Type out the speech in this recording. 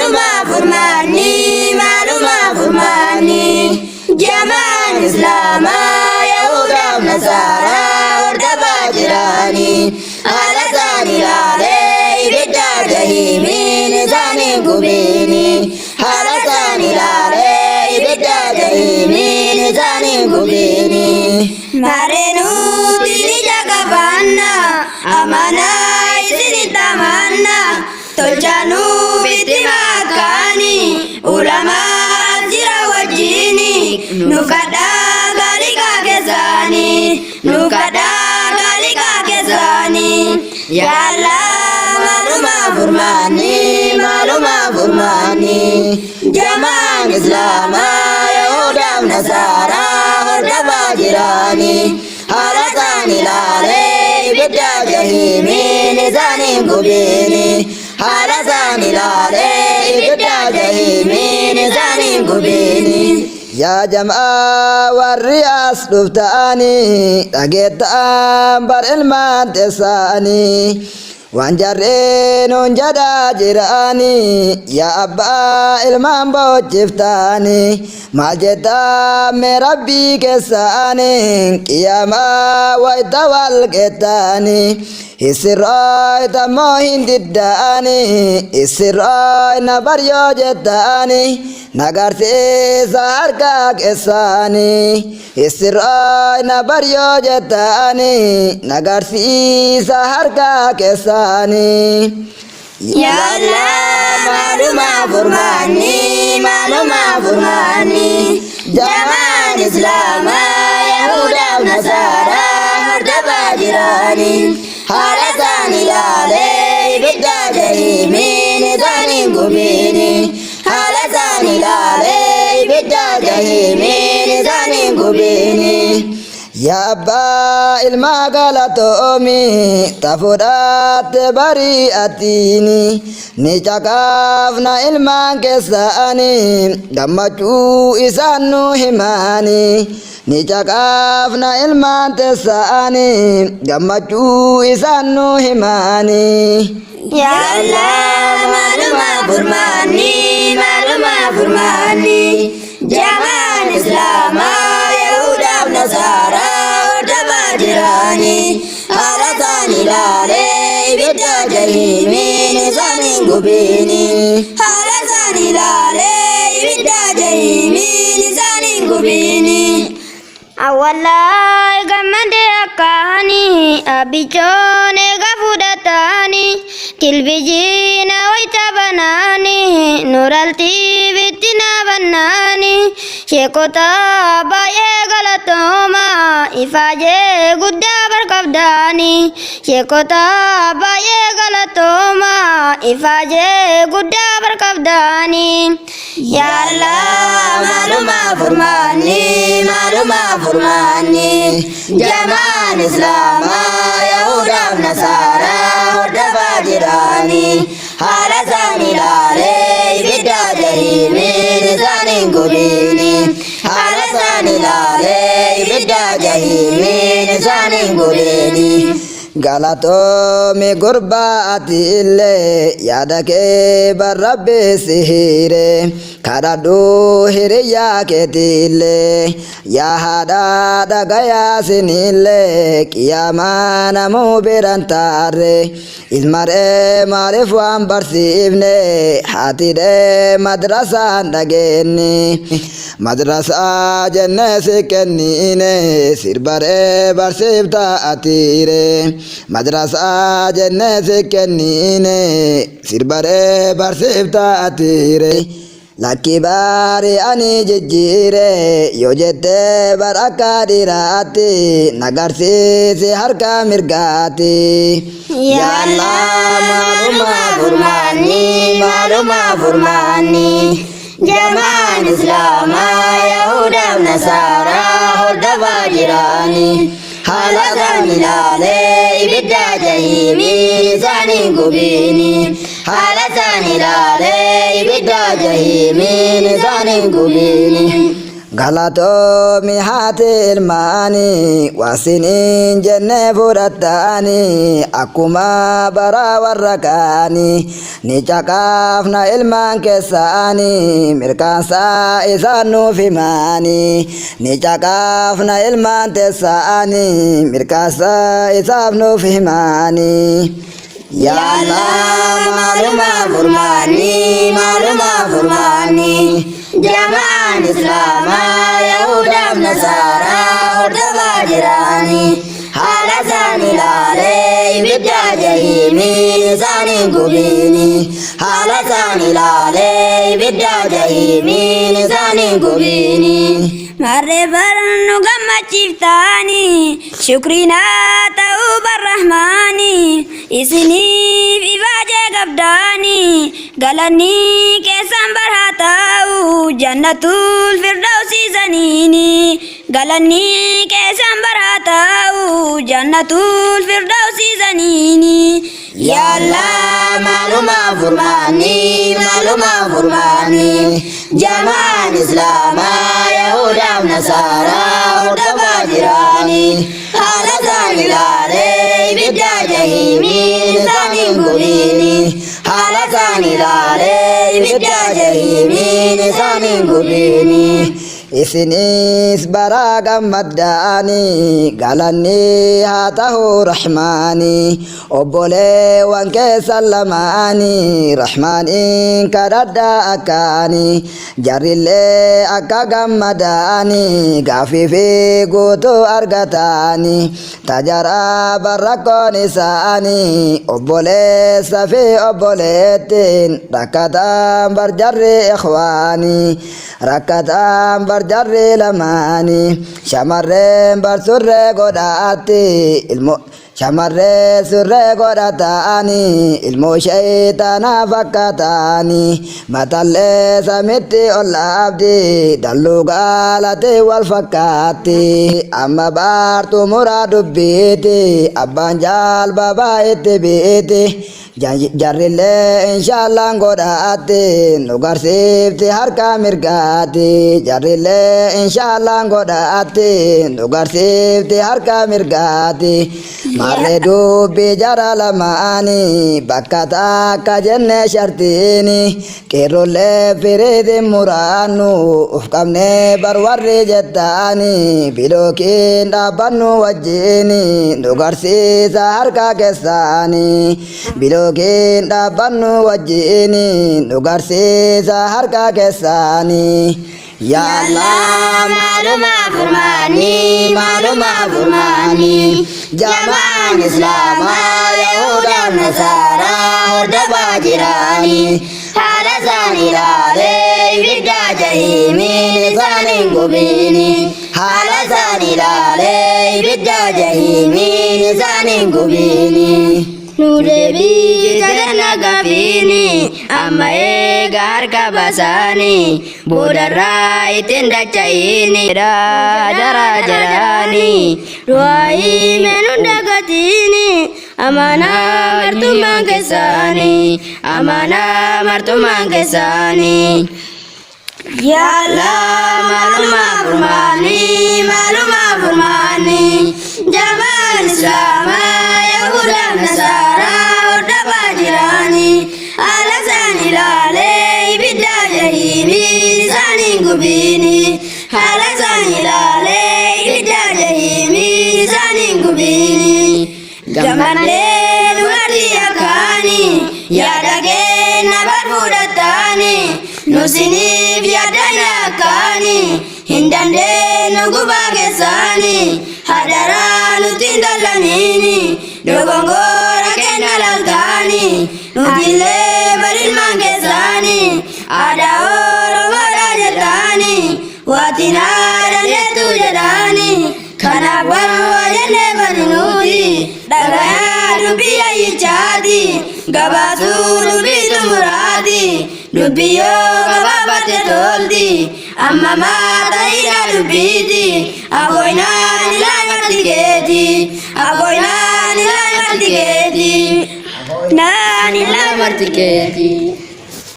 Maaluma furmaanni, maaluma furmaanni, jamaan Islaamaa Yahudaaf Nasaaraa hordofaa jirani. Haala isaan ilaalee ibidda jahiimiin isaaniin gubiini. Haala isaan ilaalee ibidda jahiimiin isaaniin gubiini. Mareenuuti ija qabaanna, amanaa isinitti amanna. Tolchaanuu itti makkaani, ulamaa as jira wajjini. Nu kadhaa gaaliqaa keessaani, nu kadhaa gaaliqaa keessaani. Yaa Allah maaluma furmaanni, maaluma furmaanni. Jamaan Islaamaa Yahudaaf Nasaaraa hordofaa jirani. Haala isaan ilaalee ibidda jahiimiin isaaniin gubiini. Haala isaan ilaalee ibidda jahiimiin isaaniin gubiini. Yaa jam'aa warri as dhufta'anii dhageettaan bar ilmaan teessaanii waan jarreen hun jedhaa jiranii yaa abbaa ilmaan boochiftaanii maal jettaa mee rabbii keessaanii qiyaamaa wayta wal geettaanii Isirrooyta moo hin didda'anii isirrooyna baryoo jetta'anii nagarsiisa harka keessaanii isirrooyna baryoo jetta'anii nagarsiisa harka keessaanii. Yaa Allah maaluma furmaanni, maaluma furmaanni. Jamaan Islaamaa Yahudaaf Nasaaraa hordofaa jirani. Haala isaan ilaalee ibidda jahiimiin isaaniin gubiini. Haala isaan ilaalee ibidda jahiimiin isaaniin gubiini. Yaa abbaa ilmaa galatoomi ta fudhatte barii atiini ni caqafna ilmaan keessaani gammachuu isaan nu himaani ni caqafna ilmaan teessaani gammachuu isaan nu himaani. Yaa Allah maaluma furmaanni, maaluma furmaanni. Jamaan Islaamaa Yahudaaf Nasaaraa hordofaa jirani. Haala isaan ilaalee ibidda jahiimiin isaaniin gubiini. Haala isaan ilaalee ibidda jahiimiin isaaniin gubiini. Awwallaay gammadee akkaani abbichoon eega fudhataani tilbijiina wayita banaani nuraltiibitti na bannaani sheekota baay'ee galatooma ifaajee guddaa barqabdaani sheekota baay'ee galatooma ifaajee guddaa barqabdaani. Yaa Allah maaluma furmaanni, maaluma furmaanni. Jamaan Islaamaa Yahudaaf Nasaaraa hordofaa jirani. Haala isaan ilaalee ibidda jahiimiin isaaniin gubiini. Haala isaan ilaalee ibidda jahiimiin isaaniin gubiini. Galatoomi gurbaa ati illee yaada kee bar rabbi si hiire kadhadhu hiriyyaa keeti illee yaa haadha dhagayaa sinillee qiyaamaa namuu biran taarre ilmaree maaliif waan barsiifne haatidhee madrasaan dhageenni madrasaa jennee si kenniine sirbaree barsiifta atiire madrasaa jennee si kenniine sirbaree barsiifta atiire. Lakki baari ani jijjiire yoo jettee bar akka dhiiraatti nagarsiisi harka mirgaatti. Yaa Allah maaluma furmaanni, maaluma furmaanni. Jamaan Islaamaa Yahudaaf Nasaaraa hordofaa jirani. Haala isaan ilaalee ibidda jahiimiin isaaniin gubiini. Haala isaan ilaalee ibidda jahiimiin isaaniin gubiini. Galatoomi haati ilmaanii waasiniin jennee fudhattaanii akkuma bara warra kaanii ni caqaafna ilmaan keessaanii mirkaansaa isaan nuuf himaanii ni caqaafna ilmaan teessaanii mirkaansaa isaaf nuuf himaanii. Yaa Allah maaluma furmaanii maaluma furmaanii Jamaan Islaamaa Yahudaaf Nasaaraa hordofaa jiranii haala isaan ilaalee ibidda jahiimiin isaaniin gubiini haala isaan ilaalee ibidda jahiimiin isaaniin gubiini. Marree barnu gammachiiftaanii shukrinaa ta'uu barrahmaanii isiniif ifaajee qabdaanii galannii keessan barhaa ta'u jannatul firdawsiisaniini galannii keessan barhaa ta'u jannatul firdawsiisaniini. Yaa Allah maaluma furmaanii maaluma furmaanii jamaan Islaamaa Yahudaaf Nasaaraa hordofaa jiranii haala isaan ilaalee ibidda jahiimiin isaaniin gubiini haala isaan ilaalee ibidda jahiimiin isaaniin gubiini. Isinis bara gammaddaanii galanni haa ta'u rahmaanii obboleewwan keessan lamaanii rahmaaniin kadhadhaa akkaanii jarrillee akka gammadaanii gaafii fi guutuu argataanii tajaraa barrakkoon isaanii obboleessa fi obboleettiin rakkataan barjarri ikhwaanii rakkataan barjarri lamaanii shamarreen barsurree godhaatti ilmo shamarree surree godhataanii ilmoo shayitaanaa fakkaataanii matallee samitti ol dhaabdi dalluu gaalatee wal fakkaatti amma baartuu muraa dubbiiti abbaan jaal babaa itti biiti jarrillee inshaallaan godhaatti nu garsiifti harka mirgaatti jarrillee inshaallaan godhaatti nu garsiifti harka mirgaatti marree dubbii jara lamaanii bakka takka jenne shartiini qeerrollee firiitiin muraannu uf qabnee barwarri jettaanii bilookiin dhaabbannu wajjiini nu garsiisa harka keessaanii bilookiin dhaabbannu wajjiini nu garsiisa harka keessaanii. Yaa Allah maaluma furmaanii maaluma furmaanii jamaan Islaamaa Yahudaaf Nasaaraa hordofaa jiranii haala isaan ilaalee ibidda jahiimiin isaaniin gubiini haala isaan ilaalee ibidda jahiimiin isaaniin gubiini. Nu deebii jajanna gaafiini amma eega harka basaanii boodarraa ittiin dacha'iini jara jaraanii du'aayii meenuun dagatiini amaanaa martummaan keessaanii amaanaa martummaan keessaanii. Yaa Allah maaluma furmaanii maaluma furmaanii jamaan Islaamaa Yahudaaf Nasaaraa hordofaa jiranii haala isaan ilaalee ibidda jahiimiin isaaniin gubiini haala isaan ilaalee ibidda jahiimiin isaaniin gubiini. Gammadee dubartii akkaanii yaada kenna barfuudhattaanii nusiniif yaaddan akkaanii hin dandeenyu gubaa keessaanii hadaraa nuti hin dallaniini dogongora kenna laltaanii nutillee barilmaan keessaanii aadaa oromoodhaa jettaanii waatinaa dandeettu jedhaanii kanaaf warra jennee baninuuti dhagayaa dubbii ayyichaati gabaasuu dubbii xumuraati dubbii yoo gabaabbatte tolti amma maata'iidha dubbiiti afoynaan ilaa marti keeti afoynaan ilaa marti keeti naan ilaa marti keeti.